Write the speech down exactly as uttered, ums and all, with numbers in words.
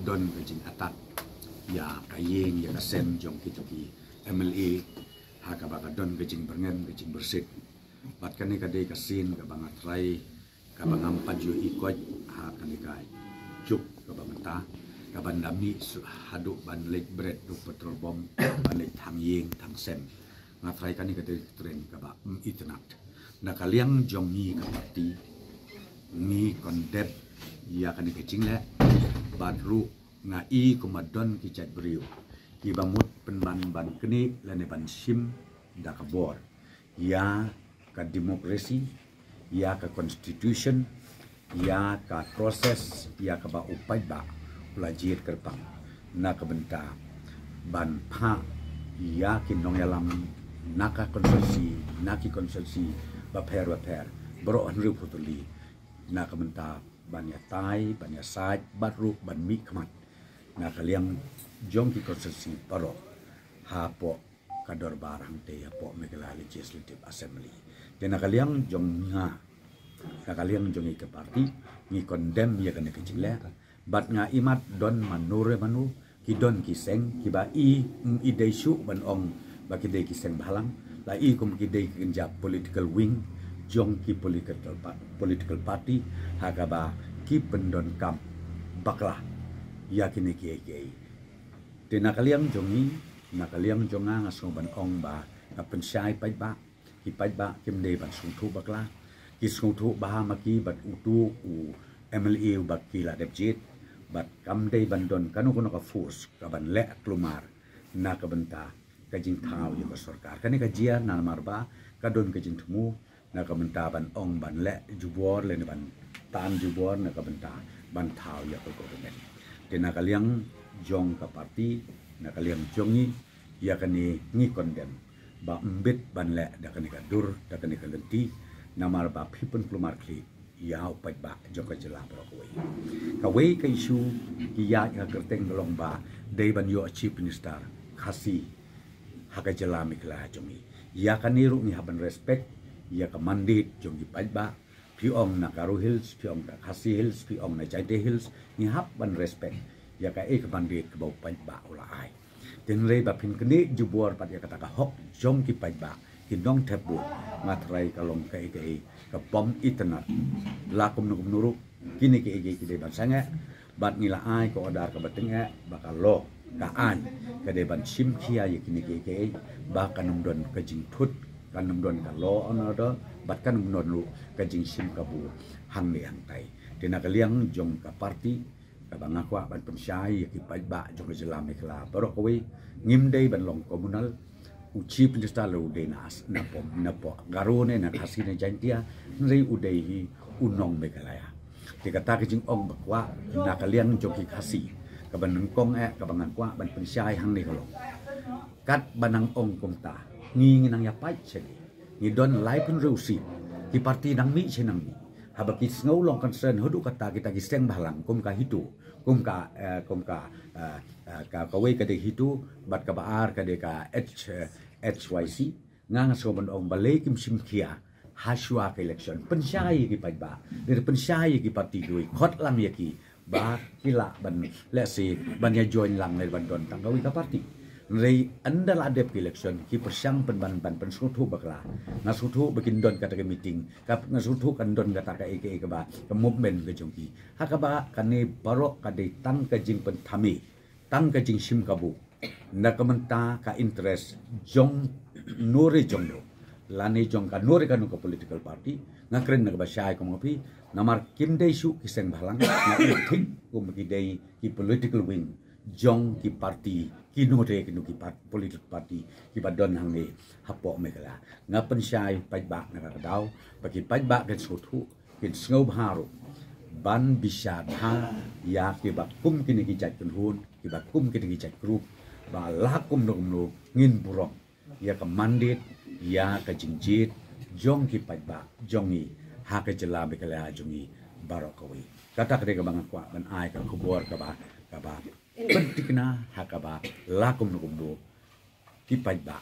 don ka jingatat ïa ka ïing ïa ka sem jong kito ki M L A, ha kaba ka don ka jingbyrngem ka jingbyrsiew. Bad kane ka dei ka sien kaba nga trai kaba ngam pat ju ïohi koit ha kane ka juk kaba mynta, kaban da mih haduh ban leit bret da u petrol bomb, ban leit thang ïing thang sem. Nga trai kane ka dei ka trend kaba ym itynnad. Na ka liang jong ngi ka parti, ngi condemn ïa kane ka jingleh, bad ruh nga i kumba don ki jait briew kiba mut pynban ban knieh lane ban shim da ka bor ïa ka democracy, ïa ka constitution, ïa ka process ïa kaba u paidbah u la jied kyrpang na ka bynta ban phah ïa ki nongïalam na ka constituency, na ki constituency bapher bapher, baroh hynriewphew tylli, na ka bynta ban ïatai, ban ïasaid bad ruh ban mihkhmat na ka liang jong ki constituency baroh hapoh ka dorbar hangtei hapoh Meghalaya Legislative Assembly. Te na ka liang jong nga, na ka liang jong ngi ka parti, ngi condemn ïa kane ka jingleh. Bad nga imat don mano re mano, ki don ki seng kiba i, mm, i dei shuh ban ong ba ki dei ki seng bhalang, la i kum ki dei ki kynja political wing jong ki political pa-, political party, ha kaba ki pyndonkam bakla ïa kine kiei kiei. Te na ka liang jong ngi, na ka liang jong nga, nga sngew ban ong ba ka pynshai paidbah, ki paidbah kim dei ban sngewthuh bakla. Ki sngewthuh ba ha ma ki bad utu u M L A uba ki la dep jied, bad kam dei ban don kano kano ka force kaban leh kulmar na ka bynta ka jingthaw ïa ka sorkar. Kane ka jia namar ba ka don ka jingthmu na ka bynta ban ong ban leh jubor lane ban tan jubor na ka bynta ban thaw ïa ka government. Te na ka liang jong ka parti, na ka liang jong ngi, ïa kane ngi condemn ba ym bit ban leh da kane ka dur, da kane ka lynti, namar ba phi pynkulmar khlieh ïa u paidbah jong ka jylla baroh kawei. Kawei ka issue ki ïaid ha kyrteng ka long ba dei ban ïoh Chief Minister Khasi ha ka jylla Meghalaya jong ngi. Ïa kane ruh ngi hap ban respect ïa ka mandate jong ki paidbah. Phi ong na Garo Hills, phi ong na Khasi Hills, phi ong na Jaintia Hills, ngi hap ban respect ïa kaei ka mandate kaba u paidbah u la ai. Te hynrei ba phin knieh jubor pat ïa kata ka hok jong ki paidbah, ki nongthep vote, nga trai ka long kaei kaei kaba ym itynnad. La kumno kumno ruh, kine kiei kiei ki dei ban sangeh, bad ngi la ai ka order kaba tyngeh ba ka law ka aiñ ka dei ban shim khia ïa kine kiei kiei, ba kan ym don ka jingthut, kan ym don ka law and order, bad kan ym don ruh ka jingshim kabu hangne hangtai. Te na ka liang jong ka parti, kaba nga kwah ban pynshai ïa ki paidbah jong ka jylla Meghalaya baroh kawei, ngim dei ban long communal. U Chief Minister la u dei na as-, na pom, na pom Garo ne na Khasi ne Jaintia, hynrei u dei hi u nong Meghalaya. Te kata ka jingong ba kwah na ka liang jong ki Khasi, kaba nyngkong eh kaba ngan kwah ban pynshai hangne ka long, katba nang ong kumta, ngi ngi nang ïa pait sha ngi. Ngi don laiphew hynriew seat, ki parti nang mih sha nang mih. Haba ki sngew long concern haduh katta kita ki seng bhalang kum ka HITO, kum ka, eh, kum ka, eh, eh, ka, kawei ka dei HITO, bad kaba ar ka dei ka H, eh, H Y C. Nga nga sngew ban ong balei kim shim khia ha shuwa ka election. Pynshai ïa ki paidbah, lada pynshai ïa ki parti kiwei, khot lang ïa ki ba ki lah ban, let's say, ban ïa join lang lada ban don tang kawei ka parti. Hynrei ynda la dep ka election, ki pyrshang pynban ban pynsngewthuh bakla. Nga sngewthuh ba kin don kata ka meeting, ka, nga sngewthuh kan don kata kaei kaei kaba, ka movement ka jong ki. Ha kaba kane baroh ka dei tang ka jingpynthame, tang ka jingshim kabu na ka bynta ka interest jong no re jong no, lane jong kano re kano ka political party. Nga kren na kaba shai kum nga phi, namar kim dei shuh ki seng bhalang, nga ïohi thik kum ki dei ki political wing jong ki party, kino re kino ki par-, political party kiba don hangne hapoh Meghalaya. Nga pynshai paidbah na kata ka daw ba ki paidbah kin sngewthuh, kin sngewbha ruh ban bishar bha ïa kiba kum kine ki jait kynhun, kiba kum kine ki jait group, ba la kumno kumno ngin burom ïa ka mandate, ïa ka jingjied jong ki paidbah jong ngi ha ka jylla Meghalaya jong ngi baroh kawei. Kata ka dei kaba nga kwah ban ai ka khubor kaba, kaba pynthikna ha kaba la kumno kumno ki paidbah